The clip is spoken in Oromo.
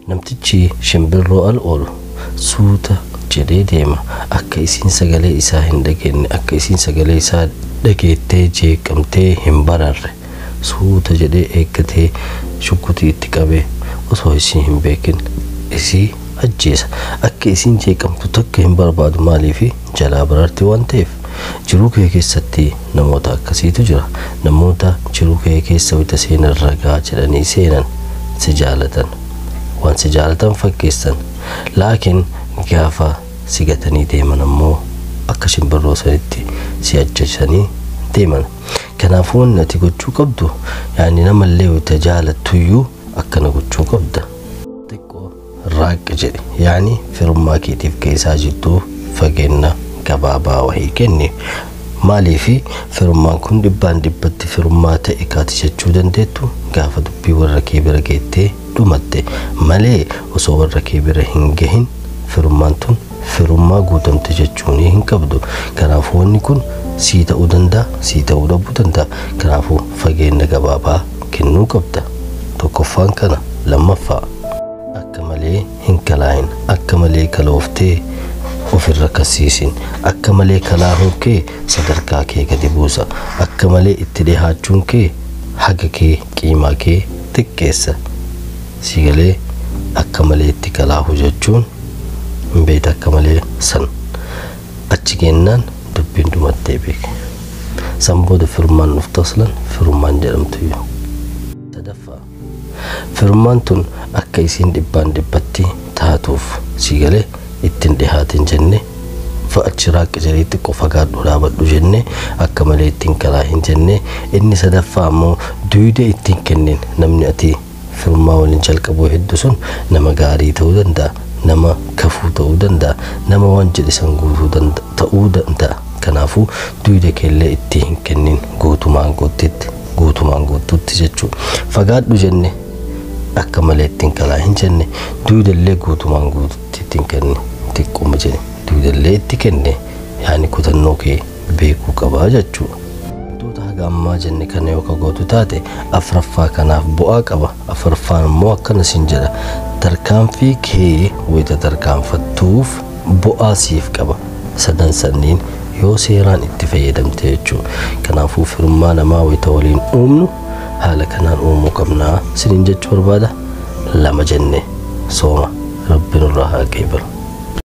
Namtichi shimbirroo al oolu suuta jedhee deema, akka isiin sagalee isaa hin dhageenye, akka isiin sagalee isaa dhageettee jeeqamtee hin bararre suuta jedhee eeggatee shukkutii itti qabee osoo isiin hin beekin isii ajjeesa. Akka isiin jeeqamtu takka hin barbaadu, maaliifi jalaa bararti waan ta'eef. Jiruu kee keessatti namoota akkasiitu jira. Namoota jiruu kee keessa wita seenan ragaa jedhanii seenan, si jaalatan, waan si jaalatan fakkeessan, laakiin gaafa si gatanii deeman ammoo akka shimbirroo sanitti si ajjeesanii deeman. Kanaafuu wanni ati gochuu qabdu, yaani namallee wita jaalattuyyuu akkana gochuu qabda. Xiqqoo raaqi jedhe, yaani firummaa keetiif keessaa jidduu fageenya gabaabaa wahii kenni. Maaliifi firummaan kun dhibbaan dhibbatti firummaa ta'e kaati jechuu dandeettu gaafa dubbii warra kee bira geettee dhumatte malee, osoo warra kee bira hin gahin firummaan tun firummaa guutamte jechuun hin qabdu. Kanaafuu wanni kun sii ta'uu danda'a, sii ta'uu dhabuu danda'a. Kanaafuu fageenya gabaabaa kennuu qabda. Tokkoffaan kana. Lammaffaa, akka malee hin kalaahin. Akka malee kalooftee ofirra kasiisin. Akka malee kalaahuun kee sadarkaa kee gadi buusa. Akka malee itti dhihaachuun kee haga kee, qiimaa kee xiqqeessa. Sigalee akka malee itti kalaahu jechuun hin beekta. Akka malee san achi kennaan dubbiin dhumattee beeke. San booda firummaan dhuftu aslan firummaan jedhamtu iyyuu. Sadaffaa, firummaan tun akka isiin dhibbaan dhibbatti taatuuf sigalee ittiin dhihaatin jenne, achi raaqi jedhee xiqqoo fagaadhu dhaabadhu jenne, akka malee ittiin kalaa hin jenne. Inni sadaffaa ammoo duuda ittiin kennin. Namni ati firummaa waliin jalqabuu hedduu sun nama gaarii ta'uu danda'a, nama kafuu ta'uu danda'a, nama waan jedhe san guutuu ta'uu danda'a. Kanaafuu duuda keellee itti hin kennin guutumaan guututti, guutumaan guututti jechuudha. Fagaadhu jenne, akka malee ittiin kalaa hin jenne, duudallee guutumaan guututti ittiin kenne, xiqqooma jedhe duudallee itti kenne, yaani kutannoo kee beekuu qabaa jechuudha. Wantoota haga ammaa jenne kana yoo gootu taate afraffaa kanaaf bu'aa qaba. Afraffaan immoo akkana siin jedha: tarkaanfii kee wayita tarkaanfattuuf bu'aa siif qaba. Sadan sanniin yoo seeraan itti fayyadamte jechuudha. Kanaafuu firummaa namaa wayita waliin uumnu haala kanaan uumuu qabnaa siniin jechuu barbaada. Lama jenne, sooma rabbi nurraa haa qeebalu.